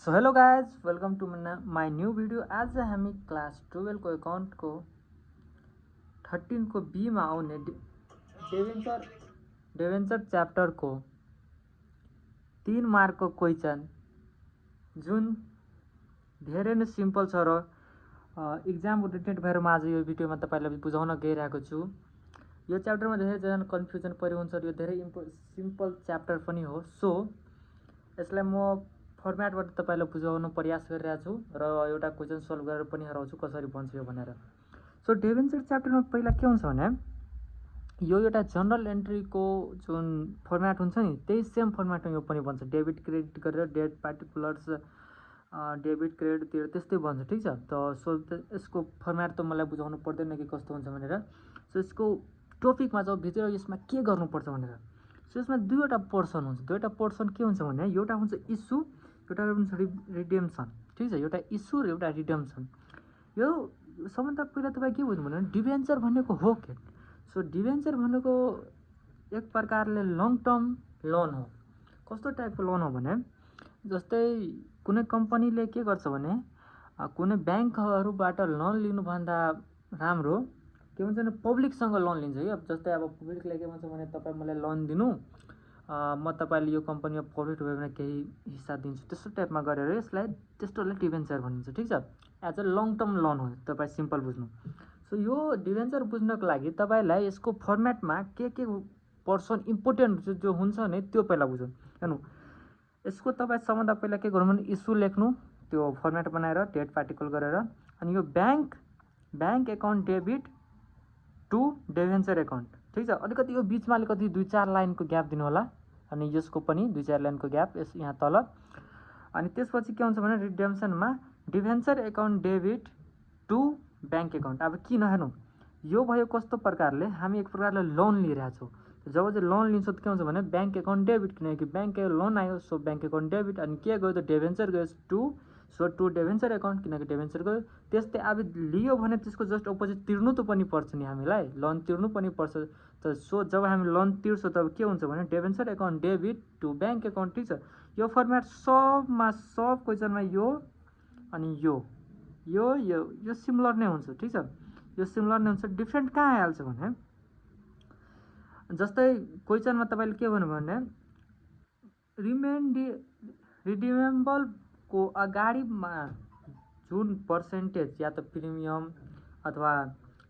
So hello guys welcome to my new video. आज हामी class 12 को एकाउंट को 13 को बी में आउने डेवेन्चर च्याप्टर को 3 मार्क को क्वेश्चन जुन धेरै नै सिम्पल छ र एक्जाम ओरिएन्टेड भएर म आज यो भिडियोमा तपाईलाई बुझाउन गइरहेको छु। यो च्याप्टरमा धेरैजना कन्फ्युजन परे हुन्छ। यो धेरै सिम्पल च्याप्टर पनि हो। सो यसलाई म फर्मेटबाट तपाईलाई बुझाउन प्रयास गरिरहेको छु र एउटा क्वेशन सल्भ गरेर पनि हराउँछु कसरी बन्छ यो भनेर। सो डेभेन्चर च्याप्टरमा पहिला के हुन्छ भने यो एउटा जनरल एन्ट्रीको जुन फर्मेट हुन्छ नि त्यही सेम फर्मेटमा यो पनि बन्छ। डेबिट क्रेडिट गरेर डेट पार्टिकुलर्स डेबिट क्रेडिटतिर त्यस्तै बन्छ, ठिक छ। त सो यसको फर्मेट त मलाई बुझाउनु पर्दैन कि कस्तो हुन्छ भनेर। सो यसको टपिकमा चाहिँ भित्र यसमा के गर्नुपर्छ भनेर। सो यसमा दुईवटा पोर्सन हुन्छ। दुईवटा पोर्सन के हुन्छ भने एउटा हुन्छ इस्यु, एउटा हुन्छ रिडेम्सन, ठिक छ। एउटा इस्यु र एउटा रिडेम्सन। यो सबभन्दा पहिला तपाईँ के बुझ्नु भने डिभेन्चर भनेको हो के। सो डिभेन्चर भनेको एक प्रकारले लङ टर्म लोन हो। कस्तो टाइपको लोन हो भने जस्तै कुनै कम्पनीले के गर्छ भने कुनै ब्याङ्कहरूबाट लोन लिनुभन्दा राम्रो के भन्छ भने पब्लिकसँग लोन लिन्छ कि। अब जस्तै अब पब्लिकले के भन्छ भने तपाईँ मलाई लोन दिनु, म तपाईँले यो कम्पनीमा प्रफिट भयो भने केही हिस्सा दिन्छु, त्यस्तो टाइपमा गरेर यसलाई त्यस्तोलाई डिभेन्चर भनिन्छ, ठिक छ। As a long term loan हो, तपाईँ सिम्पल बुझ्नु। सो यो डिभेन्चर बुझ्नको लागि तपाईँलाई यसको फर्मेटमा के पर्सन इम्पोर्टेन्ट जो हुन्छ नि त्यो पहिला बुझ्नु। हेर्नु, यसको तपाईँ सबभन्दा पहिला के गर्नु भने इस्यु लेख्नु, त्यो फर्मेट बनाएर डेट पार्टिकल गरेर। अनि यो bank account debit to debenture account, ठिक छ। अलिकति यो बिचमा अलिकति 2-4 लाइनको ग्याप दिनु होला। अनि यसको पनि 2-4 लाइनको ग्याप यस यहाँ तल। अनि त्यसपछि के हुन्छ भने रिडेम्सनमा debenture account debit to bank account. अब किन हेर्नु, यो भयो कस्तो प्रकारले हामी एक प्रकारले लोन लिइरहेको छौँ। जब चाहिँ लोन लिन्छौँ त के हुन्छ भने ब्याङ्क एकाउन्ट डेबिट, किनकि ब्याङ्क लोन आयो सो ब्याङ्क एकाउन्ट डेबिट। अनि के गयो त डिभेन्चर गयो टु डिभेन्चर एकाउन्ट, किनकि डिभेन्चर गयो। त्यस्तै अब लियो भने त्यसको जस्ट अपोजिट तिर्नु त पनि पर्छ नि, हामीलाई लोन तिर्नु पनि पर्छ। त सो जब हामी लोन तिर्छौँ तब के हुन्छ भने debenture account debit to bank account, ठिक छ। यो फर्मेट सब क्वेसनमा यो अनि यो सिमिलर नै हुन्छ, ठिक छ। यो सिमिलर नै हुन्छ। डिफ्रेन्ट कहाँ आइहाल्छ भने जस्तै क्वेसनमा तपाईँले के भन्नु भने रिडिमेबलको अगाडिमा जुन पर्सेन्टेज या त प्रिमियम अथवा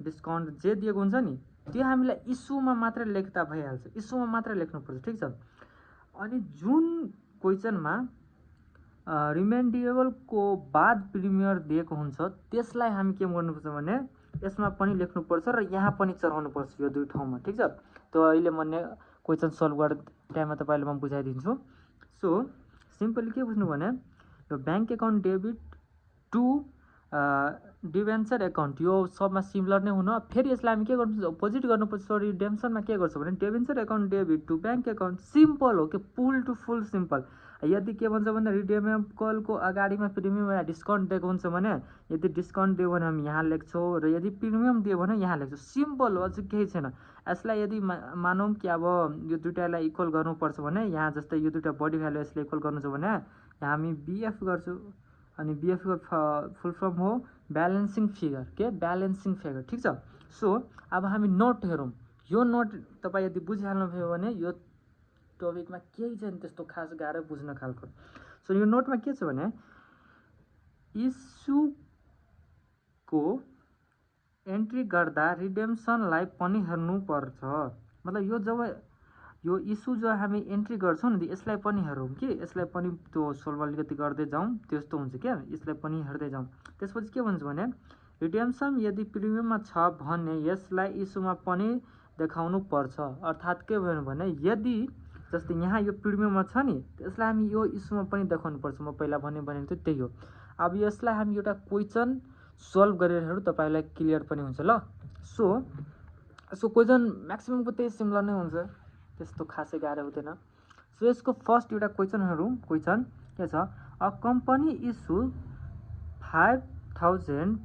डिस्काउन्ट जे दिएको हुन्छ नि त्यो हामीलाई इस्युमा मात्रै लेख्दा भइहाल्छ, इस्युमा मात्रै लेख्नुपर्छ, ठिक छ। अनि जुन क्वेसनमा रिमेन्डेबलको बाद प्रिमियर दिएको हुन्छ त्यसलाई हामी के गर्नुपर्छ भने यसमा पनि लेख्नुपर्छ र यहाँ पनि चढाउनुपर्छ, यो दुई ठाउँमा, ठिक छ। त अहिले म क्वेसन सल्भ गर्ने टाइममा तपाईँले म बुझाइदिन्छु। सो सिम्पली के बुझ्नु भने यो bank account debit to debenture account यो सबमा सिमिलर नै हुन। फेरि यसलाई हामी के गर्नुपर्छ अपोजिट गर्नुपर्छ। सो रिडेम्सनमा के गर्छ भने debenture account debit to bank account, simple हो कि फुल टु फुल सिम्पल। यदि के भन्छ भने रिडेमेबलको अगाडिमा प्रिमियम या डिस्काउन्ट दिएको हुन्छ भने यदि डिस्काउन्ट दियो भने हामी यहाँ लेख्छौँ र यदि प्रिमियम दियो भने यहाँ लेख्छौँ, सिम्पल हो, अझै केही छैन। यसलाई यदि मानौँ कि अब यो दुइटालाई इक्वल गर्नुपर्छ भने यहाँ जस्तै यो दुइटा बडी भ्यालु यसले इक्वल गर्नु छ भने यहाँ हामी बिएफ गर्छौँ। अनि बिएफको फुल फर्म हो ब्यालेन्सिङ फिगर, के ब्यालेन्सिङ फिगर, ठिक छ। सो अब हामी नोट हेरौँ। यो नोट तपाईँ यदि बुझिहाल्नुभयो भने यो टपिकमा केही छैन त्यस्तो खास गाह्रो बुझ्न खालको। सो यो नोटमा के छ भने इस्युको एन्ट्री गर्दा रिडेम्सनलाई पनि हेर्नुपर्छ। मतलब यो जब यो इस्यु जो हामी एन्ट्री गर्छौँ नि यसलाई पनि हेरौँ कि यसलाई पनि त्यो सोल्भ अलिकति गर्दै जाउँ, त्यस्तो हुन्छ क्या, यसलाई पनि हेर्दै जाउँ। त्यसपछि के भन्छ भने रिडेम्सन यदि प्रिमियममा छ भने यसलाई इस्युमा पनि देखाउनु पर्छ। अर्थात् के भयो भने यदि जस्तै यहाँ यो प्रिमियममा छ नि त्यसलाई हामी यो इस्युमा पनि देखाउनु पर्छ। म पहिला भनेको थियो त्यही हो। अब यसलाई हामी एउटा क्वेसन सल्भ गरेर हेरौँ, तपाईँलाई क्लियर पनि हुन्छ ल। सो क्वेसन म्याक्सिममको त्यही सिमिलर नै हुन्छ, त्यस्तो खासै गाह्रो हुँदैन। सो यसको फर्स्ट एउटा क्वेसनहरू क्वेसन के छ, अ कम्पनी इस्यु 5000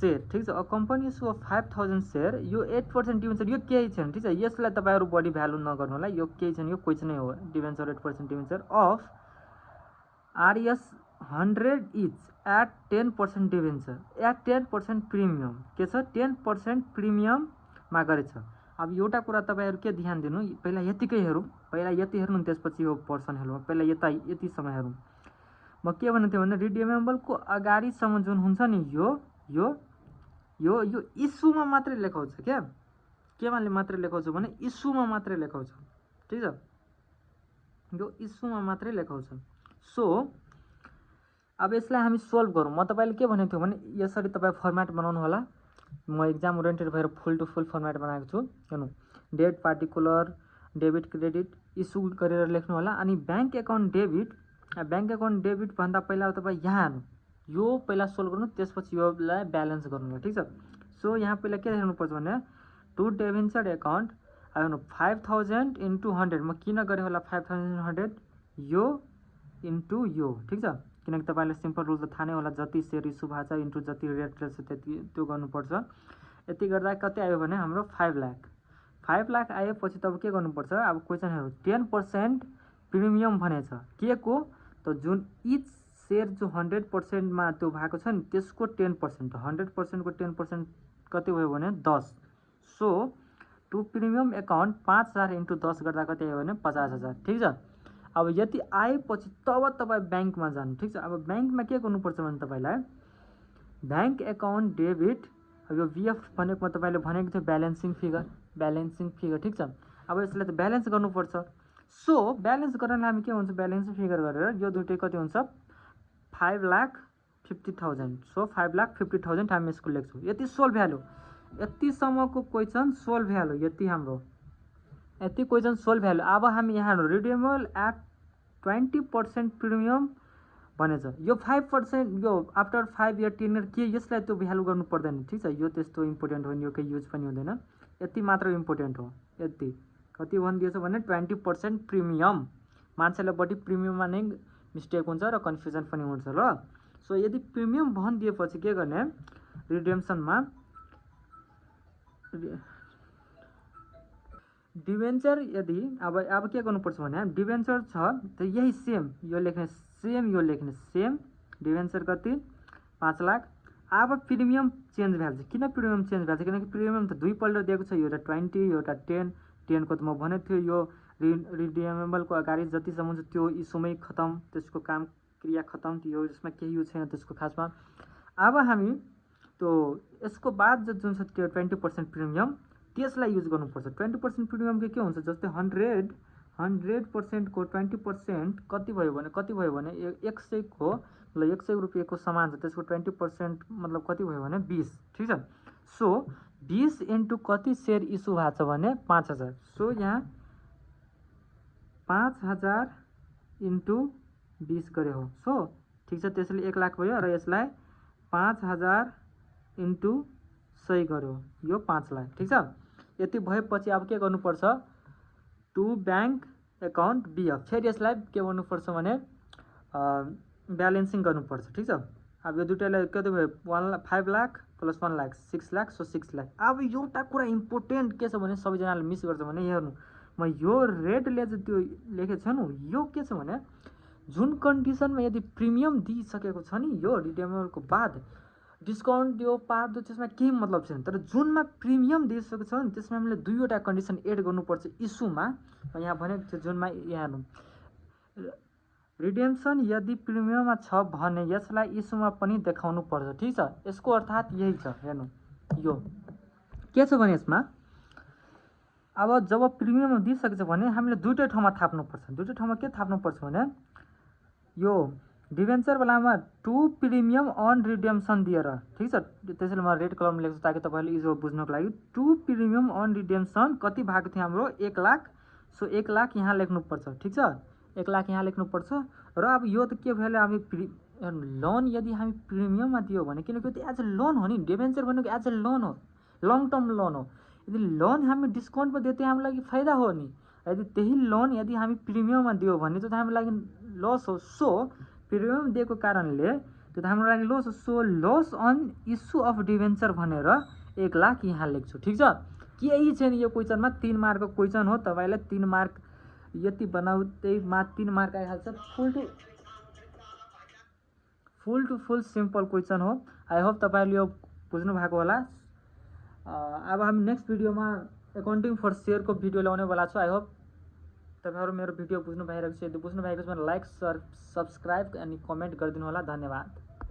सेयर, ठिक छ। अ कम्पनी इस्यु 5000 सेयर, यो 8% डिभेन्चर, यो केही छैन, ठिक छ। यसलाई तपाईँहरू बढी भ्यालु नगर्नु होला, यो केही छैन, यो क्वेसनै हो। Debenture 8% debenture of RS 100 each at 10% debenture at 10% premium के छ 10% प्रिमियममा गरेछ। अब एउटा कुरा तपाईँहरू के ध्यान दिनु, पहिला यतिकै हेरौँ, पहिला यति हेर्नु त्यसपछि यो पर्सन हेर्नु, पहिला यतिसम्म हेरौँ। म के भन्नु थियो भने रिडिमेबलको अगाडिसम्म जुन हुन्छ नि यो यो यो यो इस्युमा मात्रै लेखाउँछ क्या, केमा मात्रै लेखाउँछ भने इस्युमा मात्रै लेखाउँछ, ठिक छ, यो इस्युमा मात्रै लेखाउँछ। सो अब यसलाई हामी सोल्भ गरौँ। म तपाईँले के भनेको थियो भने यसरी तपाईँ फर्मेट बनाउनु होला। म एक्जाम ओरिएन्टेड भएर फुल टु फुल फर्मेट बनाएको छु। हेर्नु, date particular debit credit issue गरेर लेख्नु होला। अनि ब्याङ्क एकाउन्ट डेबिट भन्दा पहिला तपाईँ यहाँ हाल्नु, यो पहिला सोल्भ गर्नु, त्यसपछि योलाई ब्यालेन्स गर्नु होला, ठिक छ। सो यहाँ पहिला के हेर्नुपर्छ भने टु डिभेन्चर एकाउन्ट हेर्नु 5000 इन्टु 100, म किन गरेँ होला 5100 यो इन्टु यो, ठिक छ, किनकि तपाईँलाई सिम्पल रुल त थाहा नै होला, जति सेयर इस्यु भएको छ इन्टु जति रेट रहेछ त्यति त्यो गर्नुपर्छ। यति गर्दा कति आयो भने हाम्रो 5 लाख आएपछि तब के गर्नुपर्छ, अब क्वेसनहरू 10% प्रिमियम भनेछ के को, त जुन इच सेयर जो 100%मा त्यो भएको छ नि त्यसको 10%, 100%को 10% कति भयो भने 10। So to premium account 5000 into 10 गर्दा कति आयो भने 50000, ठिक छ। अब यति आएपछि तब तपाईँ ब्याङ्कमा जानु, ठिक छ। अब ब्याङ्कमा के गर्नुपर्छ भने तपाईँलाई ब्याङ्क एकाउन्ट डेबिट, अब यो बिएफ भनेको म तपाईँले भनेको थियो ब्यालेन्सिङ फिगर, ठिक छ। अब यसलाई त ब्यालेन्स गर्नुपर्छ। सो ब्यालेन्स गर्नलाई हामी के हुन्छ, ब्यालेन्सिङ फिगर गरेर यो दुइटै कति हुन्छ 5,50,000। सो 5,50,000 हामी यसको लेख्छौँ। यति सोल्भ भ्यालु, यतिसम्मको क्वेसन सोल्भ भ्यालु, यति क्वेसन सोल्भ भ्यालु। अब हामी यहाँ रिडिमेबल एट 20% प्रिमियम भनेछ, यो 5% यो आफ्टर 5 इयर 10 इयर के यसलाई त्यो भ्यालु गर्नु पर्दैन, ठिक छ। यो त्यस्तो इम्पोर्टेन्ट हो नि, यो केही युज पनि हुँदैन, यति मात्र इम्पोर्टेन्ट हो। यति कति भनिदिएछ भने 20% प्रिमियम, मान्छेलाई बढी प्रिमियममा नै मिस्टेक हुन्छ र कन्फ्युजन पनि हुन्छ ल। सो यदि प्रिमियम भनिदिएपछि के गर्ने, रिडेम्सनमा डिभेन्चर यदि अब के गर्नुपर्छ भने डिभेन्चर छ त यही सेम यो लेख्ने, सेम डिभेन्चर कति 5 लाख। अब प्रिमियम चेन्ज भएको छ, किन प्रिमियम चेन्ज भएको छ, किनकि प्रिमियम त दुईपल्ट दिएको छ, एउटा 20 एउटा 10 को त म भनेको थियो यो रिडिमेबलको अगाडि जतिसम्म हुन्छ त्यो इस्युमै खतम, त्यसको काम क्रिया खतम, त्यो यसमा केही युज छैन त्यसको खासमा। अब हामी त्यो यसको बाद जुन छ त्यो 20% प्रिमियम त्यसलाई युज गर्नुपर्छ। 20% प्रिमियम के हुन्छ, जस्तै 100% को 20% कति भयो भने 100 को ल 100 रुपियाँको सामान छ, त्यसको 20% मतलब कति भयो भने 20, ठिक छ। सो 20 इन्टु कति सेयर इस्यु भएको छ भने 5000। सो यहाँ 5000 इन्टु 20 गरे हो। सो ठिक छ, त्यसले 1 लाख भयो र यसलाई 5000 इन्टु 100 गर्यो, यो 5 लाख, ठिक छ। यति भएपछि अब के गर्नुपर्छ, टु ब्याङ्क एकाउन्ट बिएफ, फेरि यसलाई के गर्नुपर्छ भने ब्यालेन्सिङ गर्नुपर्छ, ठिक छ। अब यो दुइटालाई कति भयो 5 लाख प्लस 1 लाख 6 लाख, सो 6 लाख। अब एउटा कुरा इम्पोर्टेन्ट के छ भने सबैजनाले मिस गर्छ भने हेर्नु, म यो रेडले चाहिँ त्यो लेखेको छ नि, यो के छ भने जुन कन्डिसनमा यदि प्रिमियम दिइसकेको छ नि यो रिडेमेबलको बाद डिस्काउन्ट दियो पार्दो त्यसमा केही मतलब छैन, तर जुनमा प्रिमियम दिइसकेको छ नि त्यसमा हामीले दुईवटा कन्डिसन एड गर्नुपर्छ इस्युमा। यहाँ भनेको थियो जुनमा यहाँ रिडेम्सन यदि प्रिमियममा छ भने यसलाई इस्युमा पनि देखाउनु पर्छ, ठिक छ। यसको अर्थात् यही छ, हेर्नु यो के छ भने यसमा अब जब प्रिमियम दिइसकेको छ भने हामीले दुईटै ठाउँमा थाप्नुपर्छ। दुईटै ठाउँमा के थाप्नुपर्छ भने यो डिभेन्चर बेलामा टु प्रिमियम अन रिडेम्सन दिएर, ठिक छ, त्यसैले म रेड कलरमा लेख्छु ताकि तपाईँहरूले इजी बुझ्नको लागि। टु प्रिमियम अन रिडेम्सन कति भएको थियो हाम्रो 1 लाख, सो 1 लाख यहाँ लेख्नुपर्छ, ठिक छ, 1 लाख यहाँ लेख्नुपर्छ। र अब यो त के भयो हामी लोन यदि हामी प्रिमियममा दियो भने, किनकि त्यो एज अ लोन हो नि, डिभेन्चर भनेको एज अ लोन हो, लङ टर्म लोन हो। यदि लोन हामी डिस्काउन्टमा दियो त्यो हाम्रो लागि फाइदा हो नि, यदि त्यही लोन यदि हामी प्रिमियममा दियो भने त्यो त हाम्रो लागि लस हो। सो प्रिमियम दिएको कारणले त्यो त हाम्रो लागि लस हो। So loss on issue of debenture भनेर 1 लाख यहाँ लेख्छु, ठिक छ। केही छैन यो क्वेसनमा, 3 मार्कको क्वेसन हो, तपाईँलाई 3 मार्क यति बनाउँदैमा 3 मार्क आइहाल्छ। Full to full to full simple question हो। आई होप तपाईँहरूले यो बुझ्नु भएको होला। अब हामी नेक्स्ट भिडियोमा एकाउन्टिङ फर सेयरको भिडियो ल्याउनेवाला छु। आई होप तपाईँहरू मेरो भिडियो बुझ्नु भइरहेको छ। यदि बुझ्नु भएको छ भने लाइक सब्सक्राइब अनि कमेन्ट गरिदिनु होला। धन्यवाद।